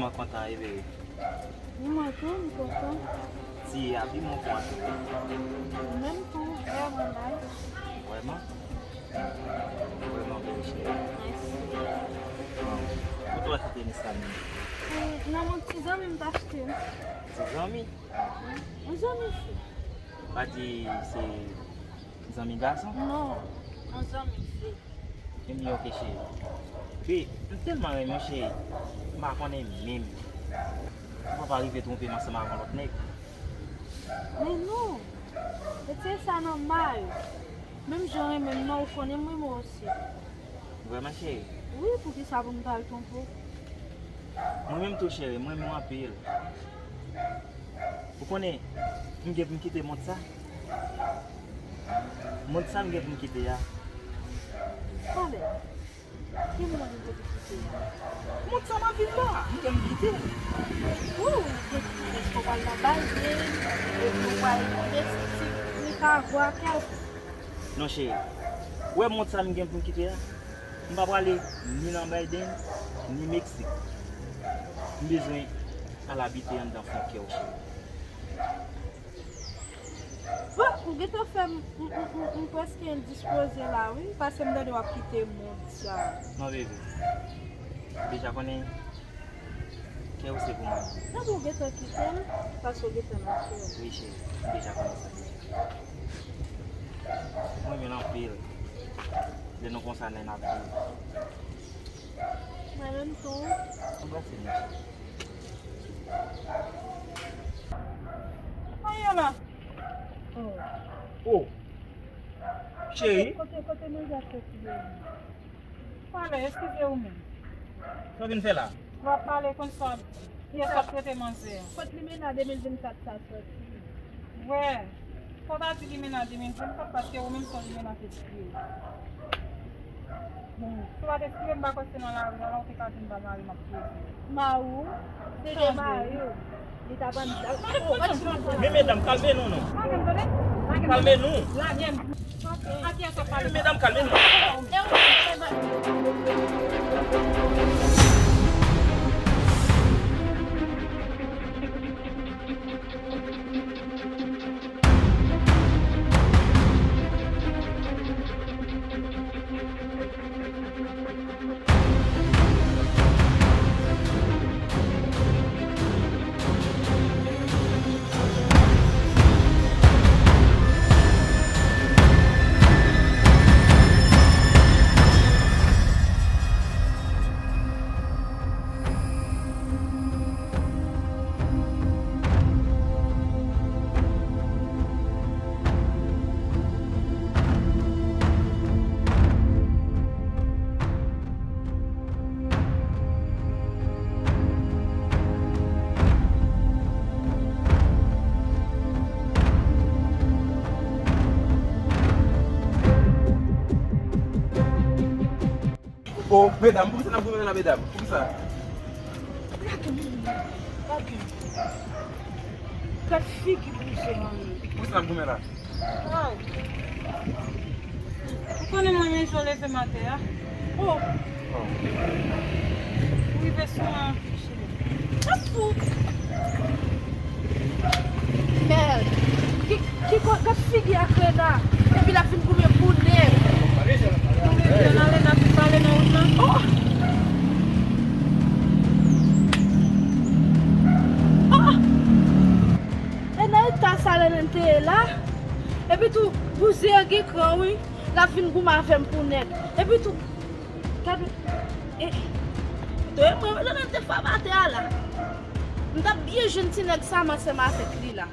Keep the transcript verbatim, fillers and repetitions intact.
Mwen kontan, e bebe. Wi, mwen tou, m kontan. Ti a pi bon pou mwen tou. Ou menm tou, vrèman nice. Vrèman? Vrèman bèl, cheri. Mèsi. Bon, kote w achte tenis sa menm? Hmm, nan yon ti zanmi m t achte l. Ti zanmi? Yon zanmi fi. Pa di se zanmi gason? Non, yon zanmi fi. Ebyen, ok, cheri. Wi, m tèlman renmen w, cheri. M pa konnen menm. Ou pa rive twonpe m ansanm ak yon lòt nèg. Men non. Retire sa nan may ou. Menm jan w renmen m nan, ou konnen m renmen w osi. Vrèman, cheri? Wi, poukisa pou m ta al twonpe w? Mwen menm tou, cheri, m renmen w anpil. Ou konnen, m gen pou m kite mond sa. Mond sa m gen pou m kite a. Pale. Ki mond ou gen pou kite a? Mond sa m ap viv la, m gen pou m kite. Ou, ou gen pou kite, èske w pral nan Biden, epi w pral domestik, Nikaragwa, kèlkonk? Non, cheri. Ou wè mond sa m gen pou m kite a? M pa prale ni nan Biden, ni Meksik. M bezwen al abite anndan fon kè w, cheri. Bon, ou gentan fè m, m, m, m, m prèske endispoze la, wi, paske m tande w ap kite mond sa. Non, bebe. Ou deja konnen kè w se pou mwen. Tanpri, ou gentan kite m, paske w gentan nan kè m. Wi, cheri, m deja konnen sa deja. Mwen renmen l anpil. Lè nou konsa, lè n ap viv. Mwen menm tou. Anbrase m, cheri. Ayola. Oh. Oh. Cheri. Kote, kote manje ap soti yo? Pale, eskize ou menm. Sa w vin fè la? W ap pale konsa, pyès ap trete manzè a. Kot limena de mil vennkat sa soti? Wè, fò w ta di limena de mil vennkat paske ou menm se yon limena ke ti ye. Bon, si w pa t espire m pa kwè se nan lari a la ou te ka di m ba mari m ap poze. Mari w? Se te mari w. Li ta ban m dal. Men medam, kalme nou non. Kalme nou. Medam, kalme nou. Oh, medam, poukisa n ap goumen la, medam? Poukisa? Gade moun nan, gade. Gad figi bouzen an ye. Poukisa n ap goumen la? Waw. Ou konnen mwen menm jan w leve maten an? Oh. Oh. Ou rive sou mwen. Mèl, ki, ki, gad figi a Krena, epi l ap vin goumen pou nèg. Ou rive nan lè n ap vin pale nan wout lan. Oh! Oh! E nan eta sa Lèlèn te ye la, epi tou, bouzen an gen kran, wi, l ap vin goumen avè m pou nèg. Epi tou, gade, e, tou, e mwen, Lèlèn te fè m atè a la. M t ap byen jwenn ti nèg sa m ansanm avèk li la.